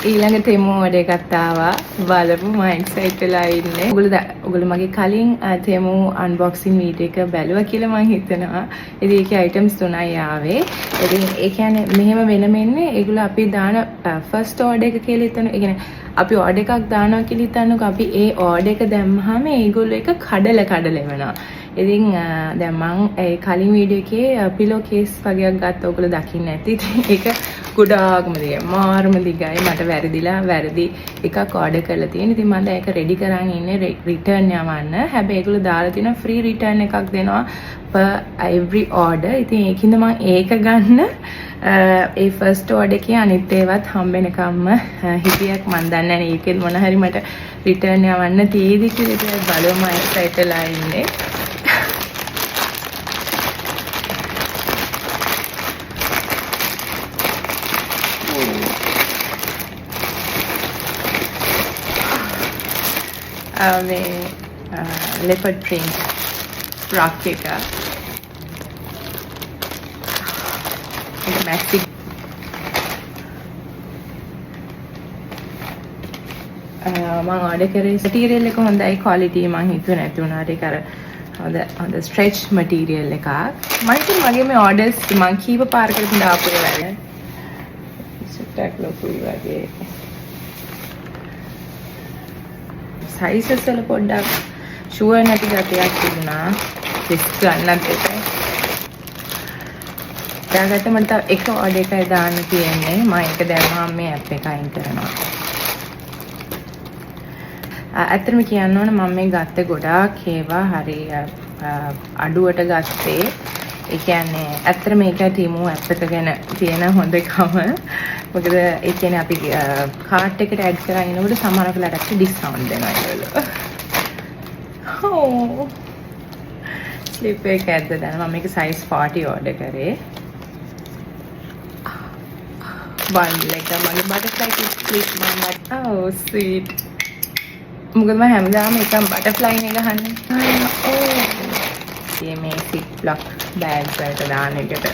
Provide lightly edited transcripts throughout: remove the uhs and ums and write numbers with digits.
ඊළඟ තෙමු ඕඩර් එකත් ආවා. බලමු, මම එක්සයිට් වෙලා ඉන්නේ. ඔයගොල්ලෝ මගේ කලින් තෙමු අන්බොක්සිං වීඩියෝ එක බැලුවා කියලා මං හිතනවා. ඉතින් ඒකේ අයිටම්ස් තුනයි ආවේ. ඉතින් ඒ කියන්නේ මෙහෙම වෙනම එන්නේ ඒගොල්ලෝ අපි දාන ෆස්ට් ඕඩර් එක කියලා හිතන. ඒ කියන්නේ අපි ඕඩර් එකක් දානවා කියලා හිතන්නකෝ, අපි ඒ ඕඩර් එක දැම්මහම ඒගොල්ලෝ ඒක කඩල කඩල එවනවා. ඉතින් දැන් මං ඒ කලින් වීඩියෝ එකේ පිලෝ කේස් වගේක් ගත්ත, ඔයගොල්ලෝ දකින්න ඇති. ඉතින් ඒක ගොඩාක්ම දිගයි. මාරම දිගයි. මට වැරදිලා වැරදි එකක් ඕඩර් කරලා තියෙන. ඉතින් මම දැන් ඒක රෙඩි කරන් ඉන්නේ රිටර්න් යවන්න. හැබැයි ඒගොල්ලෝ දාලා තියෙනවා ෆ්‍රී රිටර්න් එකක් දෙනවා per every order. ඉතින් ඒකින්ද මං ඒක ගන්න ඒ ෆස්ට් ඕඩර් එකේ අනිත් ඒවත් හම්බ වෙනකම්ම හිටියක්. මං දන්නේ නැහැ ඒකෙත් මොන හරි මට රිටර්න් යවන්න තියෙයිද කියලා. ඉතින් බලමු, මම එක්සයිට් වෙලා ඉන්නේ. මේ ලෙපර්ඩ් ප්‍රින්ට් රග් එක. ඒක මැක්සි. මං ඕඩර් කරේ මටීරියල් එක හොඳයි, ක්වොලිටි මං හිතුවේ නැති වුණාට ඒක අර හොඳ හොඳ ස්ට්‍රෙච් මටීරියල් එකක්. මං හිතුවේ මගේ මේ ඕඩර්ස් මං කීප පාරකට දාපු ඒවා චුට්ටක් ලොකුයි වගේ. සයිසස් වල පොඩ්ඩක් ෂුවර් නැති ගතියක් තිබුණා. රිස්ක් ගන්නත් එපා. දාගත්ත මට තව එක ඕඩර් එකයි දාන්න තියෙන්නේ. මම ඒක දැම්මම මේ ඇප් එක අයින් කරනවා. ඇත්තටම කියන්න ඕන, මම මේ ගත්තේ ගොඩාක් ඒවා හරි අඩුවට ගත්තේ. ඒ කියන්නේ ඇත්තටම මේකයි ටීමු ඇප් එක ගැන තියෙන හොඳකම. මොකද ඒ කියන්නේ අපි කාට් එකට ඇඩ් කරන් ඉනකොට සමහර වෙලාවට අපිට ඩිස්කවුන්ට් දෙනවා ඒගොල්ලෝ. ඔව්. ස්ලිප් එක ඇද්ද දැන්. මම මේක සයිස් 40 ඕඩර් කරේ. බන්ඩල් එක මගේ බටර්ෆ්ලයි ක්ලිප් මම. Oh, sweet. මොකද මම හැමදාම එකම බටර්ෆ්ලයි නේ ගහන්නේ. ඔව්. මේ සිප් ලොක් බෑග් වලට දාන එකට.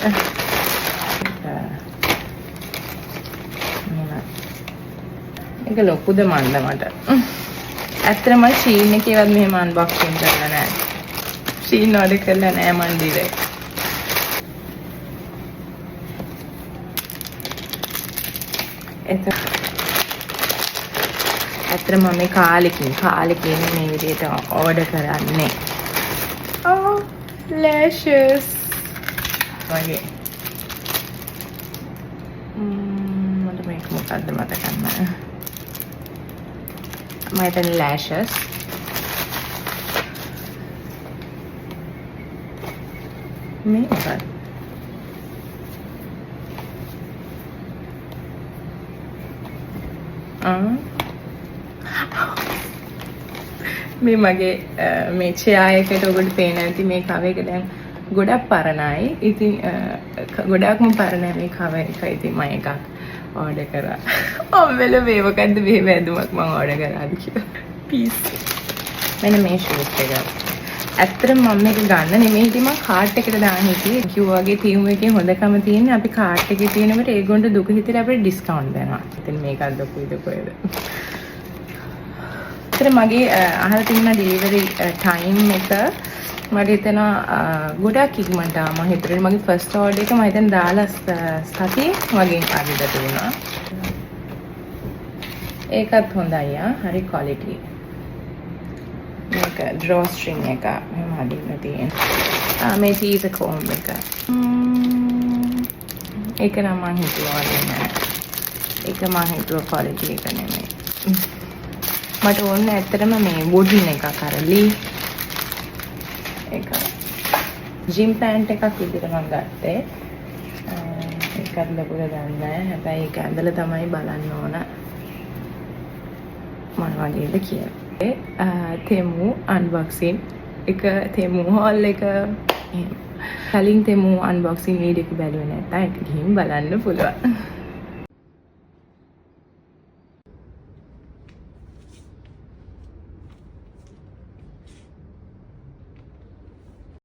මෙහෙම. ඒක ලොකුද මන්ද මට. ඇත්තටම මම ෂීන් එකේවත් මෙහෙම අන්බොක්සිං කරලා නෑ. ෂීන් ඕඩර් කරලා නෑ මං ඩිරෙක්ට්. ඇත්තටම මම මේ කාලෙකින් කාලෙකින් මේ විදිහට ඕඩර් කරන්නේ. Oh, lashes. වගේ. මට මේක මොකද්ද මතක නෑ. මම හිතන්නේ lashes. මේ මොකක්ද? ආ, මේ මගේ මේ චෙයා එකට ඔයගොල්ලෝ පේන ඇති මේ කවර් එක දැන් ගොඩක් පරණයි. ඉතින් ගොඩක්ම පරණයි මේ කවර් එක. ඉතින් මම එකක් ඕඩර් කරා. අම්මල, මේ මොකද්ද මෙහෙම ඇඳුමක් මං ඕඩර් කරාද කියලා. පීස්. මෙන්න මේ ෂූට් එක. ඇත්තටම මම මේක ගන්න නෙමෙයි හිටියේ, මං කාට් එකට දාන්න හිටියේ. කිව්වා වගේ ටීමු එකේ හොඳකම තියෙන්නේ අපි කාට් එකේ තියෙනකොට ඒගොල්ලන්ට දුක හිතලා අපිට ඩිස්කවුන්ට් දෙනවා. ඉතින් මේකත් ලොකුයිද කොහෙද? ඇත්තට මගේ අහලා තිබුණා ඩෙලිවරි ටයිම් එක මට හිතෙනවා ගොඩක් ඉක්මනට ආවා. මම හිතුවේ මගේ ෆස්ට් ඕඩර් එක මම හිතන්නේ දාලා සතියේ වගේ ආවිද තිබුණා. ඒකත් හොඳයි ආ, හරි ක්වොලිටි. මේක ඩ්‍රෝ ස්ට්‍රින්ග් එක මෙහෙම අදින්න තියෙන. ආ, මේ ටීසර් කෝම්බ් එක. ඒක නම් මං හිතුවා වගේ නෑ. ඒක මං හිතුව ක්වොලිටි එක නෙමෙයි. මට ඕනේ ඇත්තටම මේ වුඩන් එකක්, අර ලී එක. ජිම් පෑන්ට් එකක් විදිහට මං ගත්තේ. ඒකත් ලොකුද දන්නේ නෑ. හැබැයි ඒක ඇඳලා තමයි බලන්න ඕන මොන වගේද කියලා. තෙමු අන්බොක්සින් එක, තෙමු හෝල් එක එහෙම. කලින් තෙමු අන්බොක්සින් වීඩියෝ එක බැලුවේ නැත්නම් ඒක ගිහින් බලන්න පුළුවන්.